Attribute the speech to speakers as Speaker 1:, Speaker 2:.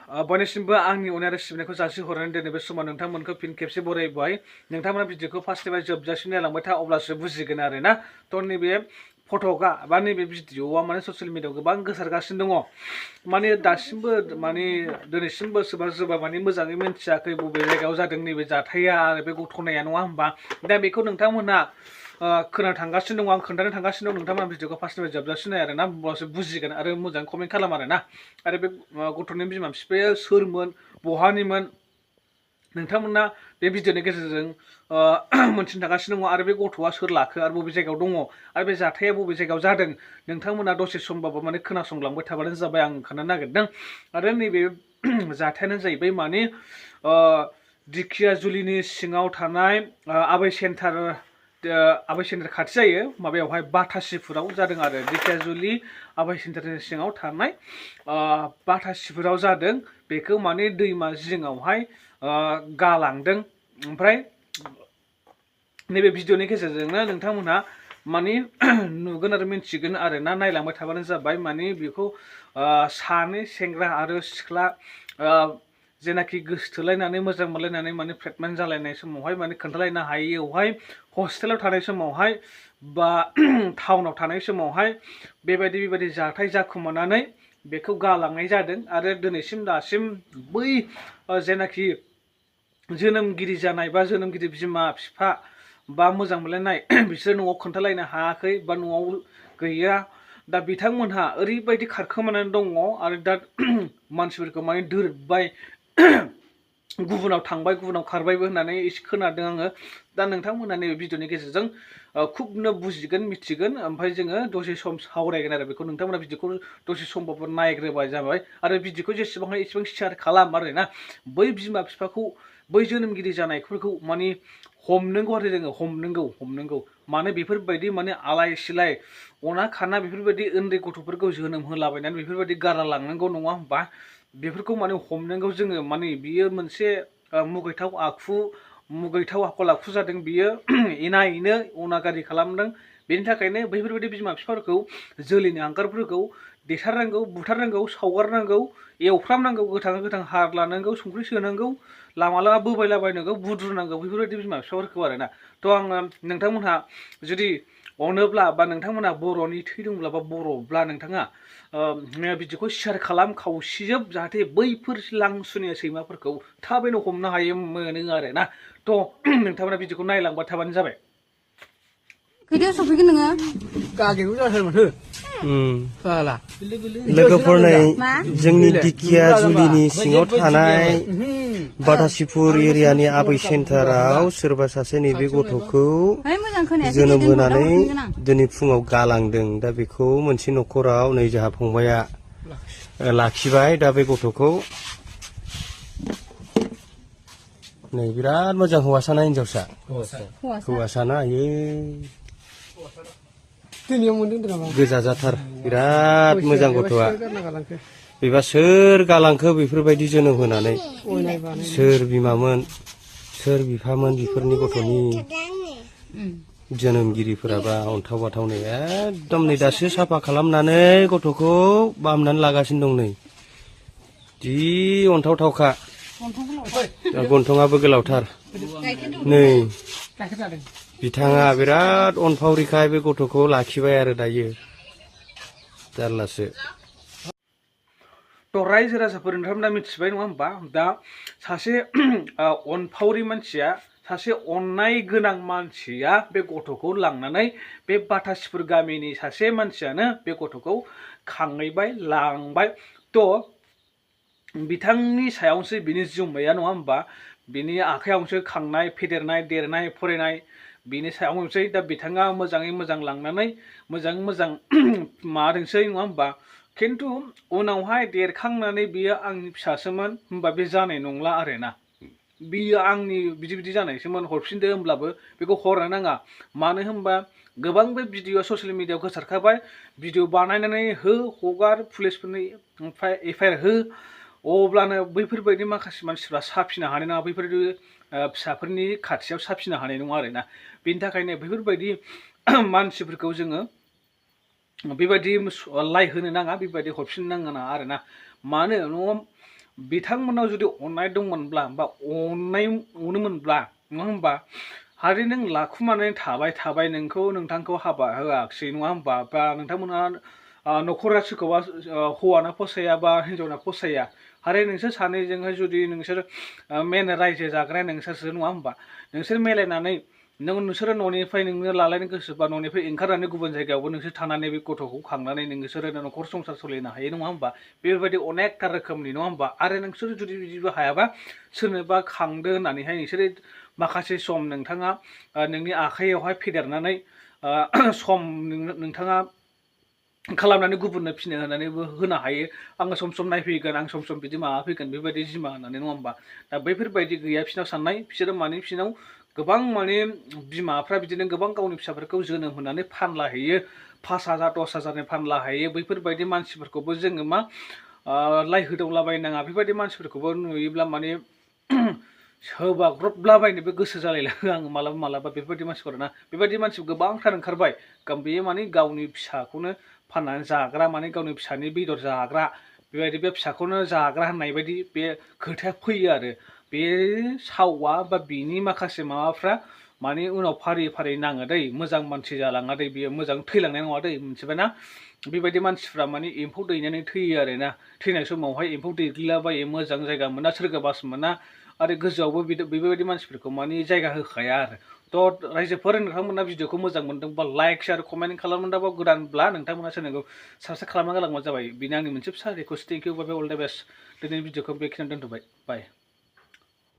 Speaker 1: बयनिसिमबो आंनि अननाय आरो सिबिनायखौ जासिहरनानै दिनै बे समाव नोंथांमोनखौ फिन खेबसे बरायबाय। नोंथांमोना भिडिअखौ फार्स्टनिफ्राय जोबजासिम नायलांबाय था अब्लासो बुजिगोन आरोना। थ' नैबे फट'आ बा नैबे भिडिअआ माने ससियेल मिडियाआव गोबां गोसारगासिनो दङ। माने दासिमबो माने दिनैसिमबो सोरबा माने मोजाङै मिन्थियाखै बबे जायगायाव जादों नैबे जाथाया आरो बे गथ'नाया नङा होमबा। दा बेखौ नोंथांमोना खोनानो थांगासिनो दङ, आं खोन्थानो थांगासिनो दं। नोंथांमोना भिडिअखौ फार्स्टनिफ्राय जोबजासिम नाय आरोना, अब्लासो बुजिगोन आरो मोजाङै कमेन्ट खालाम आरोना। आरो बे गथ'नि बिमा बिफाया सोरमोन, बहानिमोन, नोंथांमोना बे भिडिअनि गेजेरजों मोनथिनो थांगासिनो दङ। आरो बे गथ'आ सोर लाखो आरो बबे जायगायाव दङ आरो बे जाथाया बबे जायगायाव जादों नोंथांमोना दसे समबाबो माने खोनासंलांबाय थाबानो जाबाय, आं खोन्थानो नागिरदों। आरो नैबे जाथायानो जाहैबाय माने दिखियाजुलिनि सिङाव थानाय आबै सेन्टार खाथि जायो, माबायावहाय बाथासिफुराव जादों आरो। दिखियाजुलि आबै सेन्टारनि सिङाव थानाय बाथासिफुराव जादों। बेखौ माने दैमा जिङावहाय गालांदों। ओमफ्राय नैबे भिडिअनि गेजेरजोंनो नोंथांमोनहा माने नुगोन आरो मिन्थिगोन आरोना, नायलांबाय थाबानो जाबाय। माने बेखौ सानै सेंग्रा आरो सिख्ला जेनाखि गोसथोलायनानै मोजां मोनलायनानै माने प्रेगनेन्ट जालायनाय समावहाय माने खोन्थालायनो हायैयावहाय हस्टेलाव थानाय समावहाय बा टाउनाव थानाय समावहाय बेबायदि जाथाय जाखोमानानै बेखौ गालांनाय जादों। आरो दिनैसिम दासिम बै जेनाखि जोनोमगिरि जानाय बा जोनोमगिरि बिमा बिफा बा मोजां मोनलायनाय बिसोर न'आव खोन्थालायनो हायाखै बा न'आव गैया। दा बिथांमोनहा ओरैबायदि खारखोमानानै दङ आरो दा मानसिफोरखौ माने दोरबाय, गुबुनाव थांबाय, गुबुनाव खारबायबो होननानै एसे खोनादों आङो। दा नोंथांमोना नैबे भिडिअनि गेजेरजों खुबनो बुजिगोन, मिथिगोन। ओमफ्राय जोङो दसे सम सावरायगोन आरो बेखौ। नोंथांमोना भिडिअखौ दसे समबाबो नायग्रोबाय जाबाय आरो भिडिअखौ जेसेबां हायो एसेबां शेयार खालाम आरोना। बै बिमा बिफाखौ, बै जोनोमगिरि जानायफोरखौ माने हमनांगौ आरो जोङो, हमनांगौ। मानो बेफोरबायदि माने आलाय सिलाय अना खाना बेफोरबायदि उन्दै गथ'फोरखौ जोनोम होलाबायनानै बेफोरबायदि गारा लांनांगौ नङा होमबा। बेफोरखौ माने हमनांगौ जोङो। माने बियो मोनसे मुगैथाव आखल आखु जादों बियो। इनायनो अनागारि खालामदों। बेनि थाखायनो बैफोरबायदि बिमा बिफाफोरखौ, जोलैनि हांगारफोरखौ देथारनांगौ, बुथारनांगौ, सावगारनांगौ, एवफ्रामनांगौ, गोथां हार्लानांगौ, संख्रि सोनांगौ, लामा बोबायलाबायनांगौ, बुद्रुनांगौ, बेफोरबायदि बिमा बिफाफोरखौ आरोना। थ' आङो नोंथांमोनहा जुदि अनोब्ला बा नोंथांमोनहा बर'नि थै दंब्ला बा बर'ब्ला नोंथाङा भिडिअखौ शेयार खालाम खावसिजोब, जाहाथे बैफोर लांसुनिया सैमाफोरखौ थाबैनो हमनो हायो मोनो आरोना। थ' नोंथांमोना भिडिअखौ नायलांबाय थाबानो जाबाय।
Speaker 2: खैथायाव सफैगोन नोङो?
Speaker 3: गागेबो जाथार माथो। फाला
Speaker 4: लोगोफोर नै जोंनि दिखियाजुलिनि सिङाव थानाय बाथासिफुर एरियानि आबै सेन्टाराव सोरबा सासे नैबे गथ'खौ जोनोम होनानै दिनै फुङाव गालांदों। दा बेखौ मोनसे न'खराव नै जोंहा फंबाया लाखिबाय। दा बे गथ'खौ नै बिराद मोजां हौवासाना हिनजावसा? हौवासाना आयै गोजा जाथार, बिराद मोजां गथ'आ। बेबा सोर गालांखो बेफोरबायदि जोनोम होनानै? सोर बिमामोन, सोर बिफामोन बेफोरनि गथ'नि जोनोमगिरिफोराबा? अन्थाव बाथावनो एकदम नै दासो साफा खालामनानै गथ'खौ बामनानै लागासिनो दं। नै जि अन्थावथावखा, गन्थङाबो गोलावथार। नै बिथाङा बिराद अनफावरिखाय बे गथ'खौ लाखिबाय आरो दायो, जारलासो।
Speaker 1: थ' रायजो राजाफोर नोंथांमोना मिथिबाय नङा होमबा। दा सासे अनफावरि मानसिया, सासे अननाय गोनां मानसिया बे गथ'खौ लांनानै बे बाथासिफुर गामिनि सासे मानसियानो बे गथ'खौ खांहैबाय, लांबाय। थ' बिथांनि सायावसो बिनि जिउमाया नङा होमबा, बिनि आखायावसो खांनाय, फेदेरनाय, देरनाय, फरायनाय बिनि सायावनोसै। दा बिथाङा मोजाङै मोजां लांनानै मोजाङै मोजां माबादोंसै नङा होमबा। खिन्थु उनावहाय देरखांनानै बियो आंनि फिसासोमोन होमबा बे जानाय नंला आरोना। बियो आंनि बिदि जानायसोमोन हरफिनदो होमब्लाबो बेखौ हरनो नाङा। मानो होनबा गोबां बे भिडिअ ससियेल मिडियाआव गोसारखाबाय। भिडिअ बानायनानै हगार, पुलिसफोरनि एफआइआर हो, अब्लानो बैफोरबायदि माखासे मानसिफ्रा साफिनो हानाय नङा, बैफोरबायदि फिसाफोरनि खाथियाव साफिनो हानाय नङा आरोना। बेनि थाखायनो बेफोरबायदि मानसिफोरखौ जोङो बेबायदि लाइक होनो नाङा, बेबायदि हरफिननो नाङा आरोना। मानो बिथांमोनाव जुदि अननाय दंमोनब्ला बा अननाय मोनोमोनब्ला नङा होमबा हारि नों लाखुमानानै थाबाय नोंथांखौ हाबा होआखिसै नङा होमबा बा नोंथांमोना न'खरा सोरखौबा हौवाना फसाया बा हिन्जावना फसाया आरो नोंसोर सानैजोंहाय जुदि नोंसोर मेन रायजो जाग्राया नोंसोरसो नङा होमबा नोंसोर मिलायनानै नोंसोरो न'निफ्राय नोंनो लालायनो गोसोबा न'निफ्राय ओंखारनानै गुबुन जायगायावबो नोंसोर थानानै बे गथ'खौ खांनानै नोंसोरो न'खर संसार सोलिनो हायो नङा होमबा बेफोरबायदि अनेकथा रोखोमनि नङा होमबा आरो नोंसोर जुदि बिदिबो हायाबा सोरनोबा खांदो होननानैहाय नोंसोरो माखासे सम नोंथाङा नोंनि आखाइयावहाय फेदेरनानै सम नोंथाङा खालामनानै गुबुननो फिनो होनानैबो होनो हायो आङो सम सम नायफैगोन आं सम सम बिदि माबा फैगोन बेबायदि जिमा होननानै नङा होमबा दा बैफोरबायदि गैया बिसिनाव साननाय बिसोरो माने बिसिनाव गोबां माने बिमाफ्रा बिदिनो गोबां गावनि फिसाफोरखौ जोनोम होनानै फानला हैयो 5,000 10,000 फानला हैयो बैफोरबायदि मानसिफोरखौबो जोङो मा लाइ होदावलाबायनाङा बेबायदि मानसिफोरखौबो नुयोब्ला माने होबाग्रबलाबायनोबो गोसो जालायलाङो आङो मालाबा बेफोरबायदि मानसिफोर ना बेबायदि मानसि गोबांथार ओंखारबाय बेयो माने गावनि फिसाखौनो फाननानै जाग्रा माने गावनि फिसानि बेदर जाग्रा बेबायदि बे फिसाखौनो जाग्रा होननाय बायदि बे खोथाया फैयो आरो बे सावआ बा बिनि माखासे माबाफ्रा माने उनाव फारि नाङो दै मोजां मानसि जालाङा दै बियो मोजां थैलांनाय नङा दै मिथिबायना बेबायदि मानसिफ्रा माने एम्फौ दैनानै थैयो आरोना थैनाय समावहाय एम्फौ दैग्लिलाबायो मोजां जायगा मोना सोरगोबास मोना आरो गोजौआवबो बेबायदि मानसिफोरखौ माने जायगा होखाया आरो थ' रायजोफोर नोंथांमोना भिडिअखौ मोजां मोनदोंबा लाइक शेयार कमेन्ट खालामदोंबा गोदानब्ला नोंथांमोना चेनेलखौ साबस्क्राइब खालामना गालांबानो जाबाय बेनो आंनि मोनसे फिसा request thank you bye all the best दिनैनि भिडिअखौ बेखिनियाव दोनथ'बाय बाय